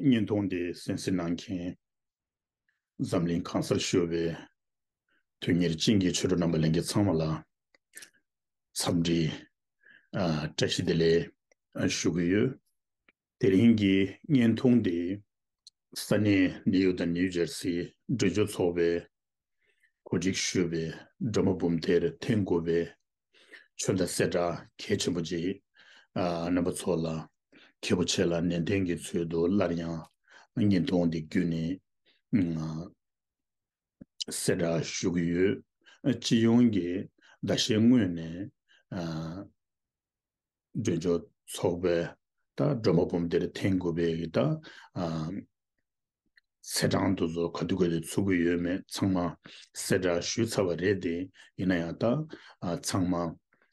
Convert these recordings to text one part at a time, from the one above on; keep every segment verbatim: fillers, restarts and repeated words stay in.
བརྙན་ཐུང་འདི་གསན་གཟིགས་གནང་མཁན་འཛམ་གླིང་གང་སར་བཞུགས་པའི་དོན་གཉེར་ཅན་གྱི་ཆོས་གྲོགས་རྣམ་པ་ལྷན་རྒྱས་ཚང་མ་ལ་འཚམས་འདྲི་ཨ་བཀྲ་ཤིས་བདེ་ལེགས་ཨ་ཞུ་གི་ཡོད། དེ་རིང་གི་བརྙན་ཐུང་འདི་ས་གནས་ནིའུ་ཡོག་དང་ནིའུ་ཇར་སི་འབྲུག་ཆོས་ཚོགས་པའི་གོ་སྒྲིག་ཞུས་པའི་སྒྲོལ་མ་འབུམ་ཐེར་ཐེངས་དགུ་པའི་ཆོས་བརྡ་གསལ་བསྒྲགས་གལ་ཆེན་པོ་ཅིག་ཨ་རྣམ་པ་ཚོ་ལ་མཁས་པོ་ཆེ་ལ་ནན་ཏན་གྱི་ཚུལ་དུ་སླར་ཡང་བརྙན་ཐུང་འདི་བརྒྱུད་ནས་ཨ་གསལ་བསྒྲགས་ཞུ་གི་ཡོད། སྤྱི་ཡོངས་ཀྱི་ཟླ་ཤས་སྔོན་ནས་ཨ་འབྲུག་ཆོས་ཚོགས་པའི་ད་སྒྲོལ་མ་འབུམ་ཐེར་ཐེངས་དགུ་པའི་གི་ད་ཨ་ཚེས་གྲངས་དེ་ཚོ་ག་དུས་ག་དུས་ཚུགས་ཀྱི་ཡོད་མེད་ཚང་མ་གསལ་བསྒྲགས་ཞུས་ཚར་བ་རེད་དེ། ཡིན་ན་ཡང་ད་ཨ་ཚང་མ་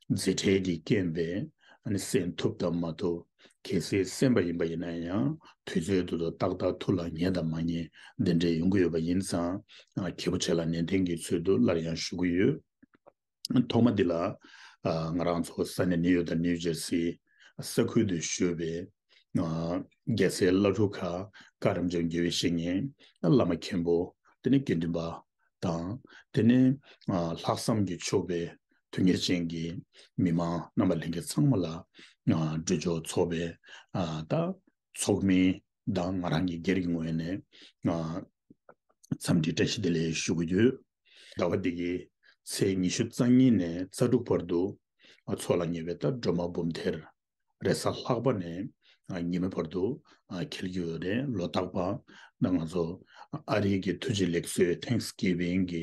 མཛད་བྲེལ་གྱི་རྐྱེན་པས་ཨ་ནི་གསན་ཐུབ་དང་མ་ཐུབ། གལ་སྲིད་གསན་པ་ཡིན་པ་ཡིན་ན་ཡང་དུས་ཚོད་དེ་ཚོ་ཏག་ཏག་ཐུགས་ལ་ཉེ་དང་མ་ཉེ་འདི་འདྲས་ཡོང་གི་ཡོད་པ་ཡིན་ཙང་། ཨ་མཁས་པོ་ཆེ་ལ་ནན་ཏན་གྱི་ཚུལ་དུ་སླར་ཡང་ཞུ་གི་ཡོད། ཐོག་མ་འདི་ལ་ཨ་ང་རང་ཚོ་ས་གནས་ནིའུ་ཡོག་དང་ནིའུ་ཇར་སི་ས་ཁུལ་དུ་བཞུགས་པའི་ཨ་རྒྱལ་སྲས་བླ་སྤྲུལ་ཁག་བཀའ་རབ་འབྱམས་དགེ་བའི་བཤེས་གཉེན། བླ་མ་མཁན་པོ། དེ་ནས་དགེ་འདུན་པ་དང་། དེ་ནས་ཨ་ལྷག་བསམ་གྱིས་ཕྱུག་པའི་དོན་གཉེར་ཅན་གྱི་མི་མང་རྣམ་པ་ལྷན་རྒྱས་ཚང་མ་ལ་ཨ་འབྲུག་ཆོས་ཚོགས་པའི་ཨ་ད་ཚོགས་མི་དང་ང་རང་གི་སྒེར་གྱི་ངོས་ནས་ཨ་འཚམས་འདྲི་བཀྲ་ཤིས་བདེ་ལེགས་ཞུ་གི་ཡོད། ཟླ་བ་འདི་གའི་ཚེས་ཉི་ཤུ་རྩ་གཉིས་ནས་རྩ་དྲུག་བར་དུ་ཨ་འཚོགས་ལ་ཉེ་བའི་ད་སྒྲོལ་མ་འབུམ་ཐེར་རེས་གཟའ་ལྷག་པ་ནས་ཨ་ཉི་མ་བར་དུ་ཨ་འཁེལ་གྱི་ཡོད་རེད། ལོ་རྟག་པར་ད་ང་ཚོ་ཨ་རིའི་གི་ཐུགས་རྗེ་ལེགས་གསོལ་Thanksgiving གི་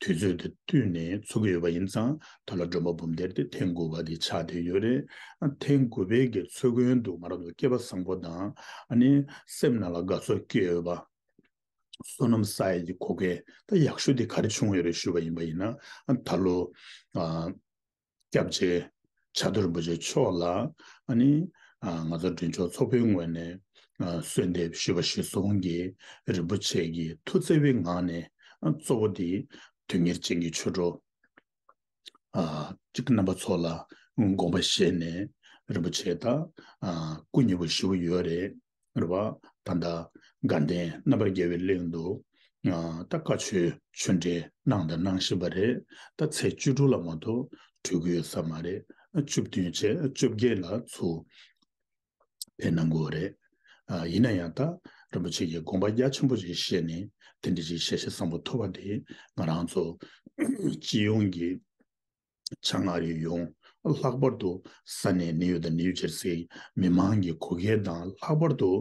དུས་ཚོད་དང་བསྟུན་ནས་འཚོགས་ཀྱི་ཡོད་པ་ཡིན་ཙང་། ད་ལོ་སྒྲོལ་མ་འབུམ་ཐེར་དེ་ཐེངས་དགུ་པ་དེ་ཆགས་བསྡད་ཡོད་རེད། ཨ་ཐེངས་དགུ་པའི་གི་ཚོགས་མགོན་དུ་ང་རང་ཚོ་སྐལ་པ་བཟང་པོ་དང་། ཨ་ནི་སེམས་ནང་ལ་དགའ་ཚོར་སྐྱེ་ཡོད་པ། བསོད་ནམས་བསགས་ཡས་ཀྱི་གོ་སྐལ་ད་ཡག་ཤོས་དེ་ག་རེ་བྱུང་ཡོད་རེད་ཞུས་པ་ཡིན་པ་ཡིན་ན། ཨ་ད་ལོ་ཨ་སྐྱབས་རྗེ་ཕྱག་རྡོར་རིན་པོ་ཆེ་མཆོག་ལ་ཨ་ནི་ཨ་ང་ཚོ་འབྲུག་ཆོས་ཚོགས་པའི་ངོས་ནས་ཨ་གསོལ་འདེབས་ཞུས་པ་གཞིར་བཟུང་གིས་རིན་པོ་ཆེ་གི་ཐུགས་བརྩེ་བའི་ངང་ནས། ཨ་གཙོ་བོ་དེ་དོན་གཉེར་ཅན་གྱི་ཆོས་གྲོགས་ཨ་གཅིག་རྣམ་པ་ཚོ་ལ་དགོངས་པ་བཞེས་ནས། རིན་པོ་ཆེ་ད་ཨ་སྐུ་ཉེ་པོ་ཞེ་པོ་ཡོད་རེད། རེད་བ། ད་ལྟ་དགའ་ལྡན་རྣམ་པར་རྒྱལ་བའི་གླིང་དུ་ཨ་ད་བཀའ་ཆོས་ཆོས་འབྲེལ་གནང་དང་གནང་བཞིན་པ་རེད། ད་ཚེས་བཅུ་དྲུག་ལ་མ་གཏོགས་གྲོལ་གྱི་ཡོད་ས་མ་རེད། བཅུ་བདུན་བྱས་བཅོ་བརྒྱད་ལ་ཚུར་ཕེབས་གནང་དགོས་རེད། ཨ་ཡིན་ན་ཡང་ད་རིན་པོ་ཆེ་གིས་དགོངས་པ་རྒྱ་ཆེན་པོ་ཞིག་བཞེས་ནས་དེ་འདྲ་ཞིག་ཞལ་བཞེས་བཟང་པོ་ཐོབ་པ་དེ་ང་རང་ཚོ་སྤྱི་ཡོངས་ཀྱི་བྱང་ཨ་རི་ཡོངས། ལྷག་པར་དུ་ས་གནས་ནིའུ་ཡོག་དང་ནིའུ་ཇར་སིའི་མི་མང་གི་གོ་སྐལ་དང་། ལྷག་པར་དུ་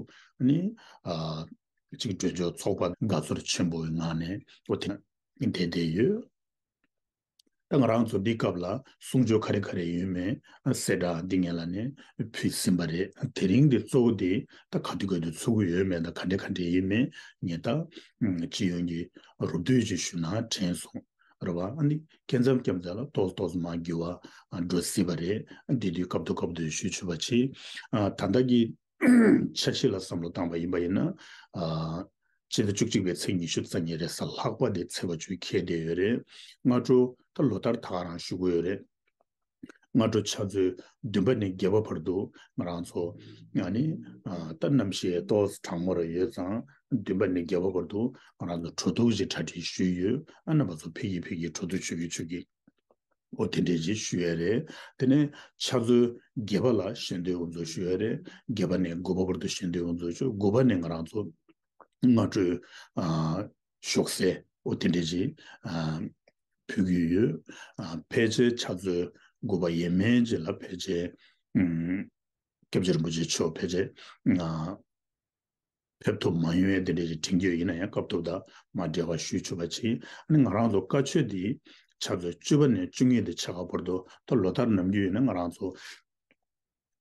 ནི་ཨ་གཅིག་འབྲུག་ཆོས་ཚོགས་པ་དགའ་ཚོར་ཆེན་པོའི་ངང་ནས་འོ་དེ་བསྡད་བསྡད་ཡོད། ད་ང་རང་ཚོ་འདི་སྐབས་ལ་གསུང་ཆོས་ག་རེ་ག་རེ་ཡོད་མེད་ཨ་གསལ་བསྒྲགས་འདི་ངེད་ལ་ནས་ཕུལ་ཟིན་པ་རེད། དེ་རིང་འདི་གཙོ་བོ་འདི་ད་ག་དུས་ག་དུས་ཚུགས་ཀྱི་ཡོད་མེད་དང་། ག་འདྲ་ག་འདྲ་ཡིན་མིན་ངས་ད་ཨ་སྤྱི་ཡོངས་ཀྱི་རོབ་བསྡུས་ཅིག་ཞུ་ན་དྲན་སོང་། རེད་བ། ཨ་ནི་སྐབས་མཚམས་སྐབས་མཚམས་ལ་ཏོག་ཙམ་ཏོག་ཙམ་མར་འགྱུར་བ་ཨ་འགྲོ་སྲིད་པ་རེད། ཨ་དེ་དུས་སྐབས་ཐོག་སྐབས་ཐོག་ཞུ་ཆོག་པ་བྱེད། ཨ་ད་ལྟ་གི་འཆར་གཞི་ལ་བསམ་བློ་བཏང་པ་ཡིན་པ་ཡིན་ན། ཨ་ཕྱི་ཟླ་བཅུ་གཅིག་པའི་ཚེས་ཉི་ཤུ་རྩ་གཉིས་རེས་གཟའ་ལྷག་པ་དེ་ཚེས་པ་བཅུ་འཁེལ་བསྡད་ཡོད་རེད། སྔ་དྲོ་ད་ལོ་ལྟར་ད་ག་རང་ཞུ་གི་ཡོད་རེད། སྔ་དྲོ་ཕྱག་ཚོད་བདུན་པ་ནས་བརྒྱད་པ་བར་དུ་ང་རང་ཚོ་ཨ་ནི་ཨ་ད་གནམ་གཤིས་ཏོག་ཙམ་གྲང་མོ་རེ་ཡོད་ཙང་། བདུན་པ་ནས་བརྒྱད་པ་བར་དུ་ང་རང་ཚོ་གྲོས་ཐུག་ཅིག་གྲ་སྒྲིག་ཞུས་ཡོད། ཨ་རྣམ་པ་ཚོ་ཕེབས་ཀྱི་ཕེབས་ཀྱི་གྲོས་ཐུག་ཆོད་ཀྱི་ཆོད་ཀྱི། འོ་དེ་འདྲས་ཅིག་ཞུས་ཡོད་རེད། དེ་ནས་ཕྱག་ཚོད་བརྒྱད་པ་ལ་ཞལ་འདོན་དབུ་འཛུགས་ཞུས་ཡོད་རེད། བརྒྱད་པ་ནས་དགུ་པ་བར་དུ་ཞལ་འདོན་དབུ་འཛུགས་ཞུས། དགུ་པ་ནས་ང་རང་ཚོ་སྔ་དྲོའི་ཨ་ཞོགས་ཟས་འོ་དེ་འདྲས་ཅིག་ཨ་ཕུལ་གྱི་ཡོད། ཨ་ཕལ་ཆེར་ཕྱག་ཚོད་དགུ་པ་ཡས་མས་ཅིག་ལ་ཕལ་ཆེར་ཨམ་སྐྱབས་རྗེ་རིན་པོ་ཆེ་མཆོག་ཕལ་ཆེར་ཨ་ཕེབས་ཐུབ་མ་ཡོང་ཡས་དེ་འདྲས་ཅིག་དྲན་གྱི་ཡོད། ཡིན་ན་ཡང་སྐབས་ཐོག་ད་མར་འབྲེལ་བ་ཞུ་ཆོག་པ་བྱེད། ཨ་ནི་ང་རང་ཚོ་བཀའ་ཆོས་འདི་ཕྱག་ཚོད་བཅུ་པ་ནས་བཅུ་གཉིས་དེ་ཕྱེད་ཀ་བར་དུ་ད་ལོ་ལྟར་ནམ་རྒྱུན་ཡིན་ན་ང་རང་ཚོ་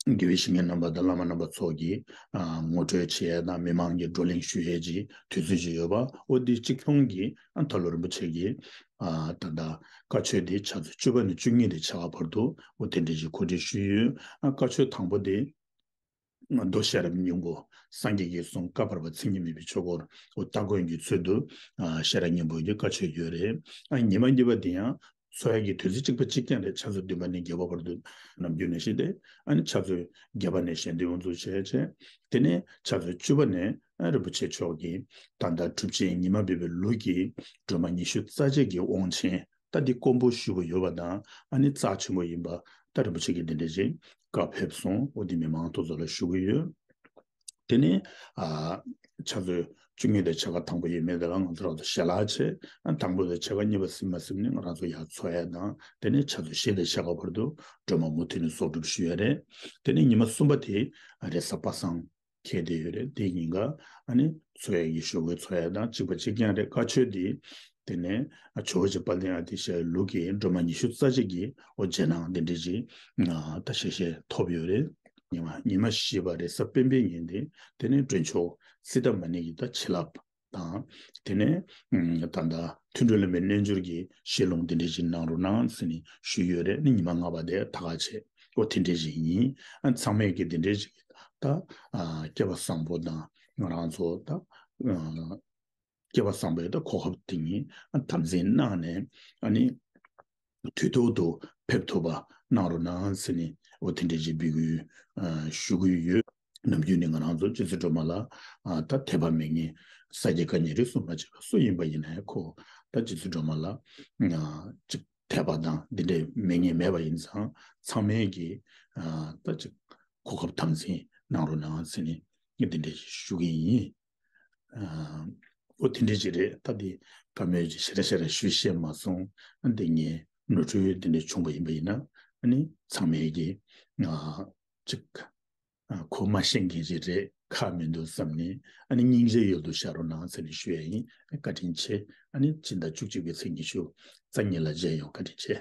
དགེ་བའི་བཤེས་གཉེན་རྣམ་པ་དང་བླ་མ་རྣམ་པ་ཚོ་གིས་ཨ་ངོ་སྤྲོད་བྱེད་ཡས་དང་། མི་མང་གི་བགྲོ་གླེང་ཞུ་ཡས་ཀྱི་དུས་ཚོད་ཅིག་ཡོད་པ། འོ་འདི་གཅིག་མཚུངས་ཀྱིས་ཨ་མཐོ་སློབ་རིན་པོ་ཆེ་གིས་ཨ་ད་ལྟ་བཀའ་ཆོས་འདི་ཕྱག་ཚོད་བཅུ་པ་ནས་བཅུ་གཉིས་དེ་ཕྱེད་ཀ་བར་དུ་འོ་དེ་འདྲས་ཅིག་གོ་སྒྲིག་ཞུས་ཡོད། ཨ་བཀའ་ཆོས་དང་པོ་དེ་མདོ་ཤེས་རབ་སྙིང་པོ། སངས་རྒྱས་ཀྱི་གསུང་བཀའ་བར་པ་མཚན་ཉིད་མེད་པའི་ཆོས་སྐོར་འོ་སྟ་གོན་གྱི་ཚུལ་དུ་ཨ་ཤེས་རབ་སྙིང་པོ་ཡི་བཀའ་ཆོས་ཡོད་རེད། ཨ་ཉི་མ་གཉིས་པ་འདི་ཡང་འཚོགས་ཡས་ཀྱི་དུས་ཚོད་གཅིག་པ་གཅིག་རྐྱང་རེད། ཕྱག་ཚོད་བདུན་པ་ནས་བརྒྱད་པ་བར་དུ་ནམ་རྒྱུན་ནང་བཞིན་ཏེ། ཨ་ནི་ཕྱག་ཚོད་བརྒྱད་པ་ནས་ཞལ་འདོན་དབུ་འཛུགས་བྱས་བྱས། དེ་ནས་ཕྱག་ཚོད་བཅུ་པ་ནས་ ཨ་རིན་པོ་ཆེ་མཆོག་གིས་ད་ལྟ་གྲུབ་ཆེན་ཉི་མ་བི་བའི་ལུགས་ཀྱི་སྒྲོལ་མ་ཉི་ཤུ་རྩ་གཅིག་གི་དབང་ཆེན་ད་འདི་དཀོན་པོ་ཞུ་གི་ཡོད་པ་དང་ཨ་ནི་རྩ་ཆེན་པོ་ཡིན་པ་ད་རིན་པོ་ཆེ་གིས་འདི་འདྲ་ཅིག་བཀའ་ཕེབས་སོང་། འོ་འདི་མི་མང་ཚོགས་ཚོ་ལ་ཞུ་གི་ཡོད། དེ་ནས་ཨ་ཕྱག་ཚོད་བཅུ་གཉིས་དང་ཕྱེད་ཀ་དང་པོ་ཡོད་མེད་དེ་ལ་ང་ཚོ་རང་ཚོ་ཞལ་ལག་བྱས། ཨ་དང་པོ་དང་ཕྱེད་ཀ་གཉིས་པ་ཟིན་མ་ཟིན་ནི་ང་རང་ཚོ་ཡར་འཚོགས་ཡ་དང་། དེ་ནས་ཕྱག་ཚོད་བཞི་དང་ཕྱེད་ཀ་བར་དུ་སྒྲོལ་མ་མུ་མཐུད་ནས་གསོག་སྒྲུབ་ཞུ་ཡ་རེད། དེ་ནས་ཉི་མ་གསུམ་པ་དེ་རེས་གཟའ་པ་སངས་འཁེལ་བསྡད་ཡོད་རེད། དེ་ཉིན་ཀ་ཨ་ནི་འཚོགས་ཡ་གི་ཞོགས་ཀས་འཚོགས་ཡ་དང་གཅིག་པ་གཅིག་རྐྱང་རེད། བཀའ་ཆོས་འདི་དེ་ནས་ཨ་ཇོ་བོ་རྗེ་དཔལ་ལྡན་ཨ་ཏི་ཤའི་ལུགས་ཀྱི་སྒྲོལ་མ་ཉི་ཤུ་རྩ་གཅིག་གི་འོ་རྗེས་གནང་འདི་འདྲ་ཅིག་ཨ་ད་ཞལ་བཞེས་ཐོབ་ཡོད་རེད། ཉི་མ་ཉི་མ་བཞི་པ་རེས་གཟའ་སྤེན་པའི་ཉིན་དེ་དེ་ནས་མགྲོན་མཆོག་སི་ཏཱ་མ་ཎི་ཡི་ད་བྱིན་རླབས་དང་། དེ་ནས་ཨ་ད་ལྟ་མཐུན་གྲོགས་བླ་མའི་རྣལ་འབྱོར་གྱི་ཞལ་ལུང་འདི་འདྲ་ཞིག་གནང་རོགས་གནང་ཟེར་ནས་ཞུས་ཡོད་རེད། ནི་ཉི་མ་ལྔ་པ་དེ་ད་ག་བྱས། འོ་དེ་འདྲ་ཞིག་ཡིན། ཨ་ཚང་མས་ཀྱི་འདི་འདྲ་ཞིག་ད་ཨ་སྐལ་བ་བཟང་པོ་དང་ང་རང་ཚོ་ད་ཨ་སྐལ་བ་བཟང་པོའི་ད་གོ་སྐབས་དེ་ཉིད་ཨ་དམ་འཛིན་གནང་ནས་ཨ་ནི་དུས་ཐོག་ཏུ་ཕེབས་ཐུབ་པ་གནང་རོགས་གནང་ཟེར་ནས་འོ་དེ་འདྲ་ཞིག་འབོད་སྐུལ་ཨ་ཞུ་གི་ཡོད། ནམ་རྒྱུན་ནས་ང་རང་ཚོ་རྗེ་བཙུན་སྒྲོལ་མ་ལ་ཨ་ད་དད་པ་མེད་མཁན་ས་སྐྱ་བཀའ་རྙིང་རིས་སུ་མ་ཆད་པ་སུ་ཡིན་པ་ཡིན་ན་ཡང་ཁོ་ད་རྗེ་བཙུན་སྒྲོལ་མ་ལ་ཨ་ཅིག་དད་པ་དང་འདི་འདྲའི་མེད་མཁན་མེད་པ་ཡིན་ཙང་ཚང་མས་ཀྱི་ཨ་ད་ཅིག་གོ་སྐབས་དམ་འཛིན་གནང་རོགས་གནང་ཟེར་ནས་ངས་འདི་འདྲ་ཞིག་ཞུ་གི་ཡིན། ཨ་འོ་དེ་འདྲ་ཅིག་རེད། ད་འདི་བཀའ་མོལ་ཅིག་ཞེ་དྲག་ཞེ་དྲག་ཞུ་ཤེས་མ་སོང་། ཨ་འདི་ངས་ནོར་འཁྲུལ་འདི་འདྲ་བྱུང་བ་ཡིན་པ་ཡིན་ན་ཨ་ནི་ཚང་མས་ཀྱི་ཨ་ཅིག་ཨ་གོ་མ་ཤེས་མཁན་ཅིག་རེད། ཁག་མི་འདུག་བསམ་ནས་ཨ་ནི་སྙིང་རྗེ་ཡོད་དུ་བཞག་རོགས་གནང་ཟེར་ནས་ཞུ་ཡ་ཡིན། བཀའ་དྲིན་ཆེ། ཨ་ནི་སྤྱི་ཟླ་བཅུ་གཅིག་པའི་ཚེས་ཉི་ཤུ་རྩ་གཉིས་ལ་མཇལ་ཡོང་། བཀའ་དྲིན་ཆེ།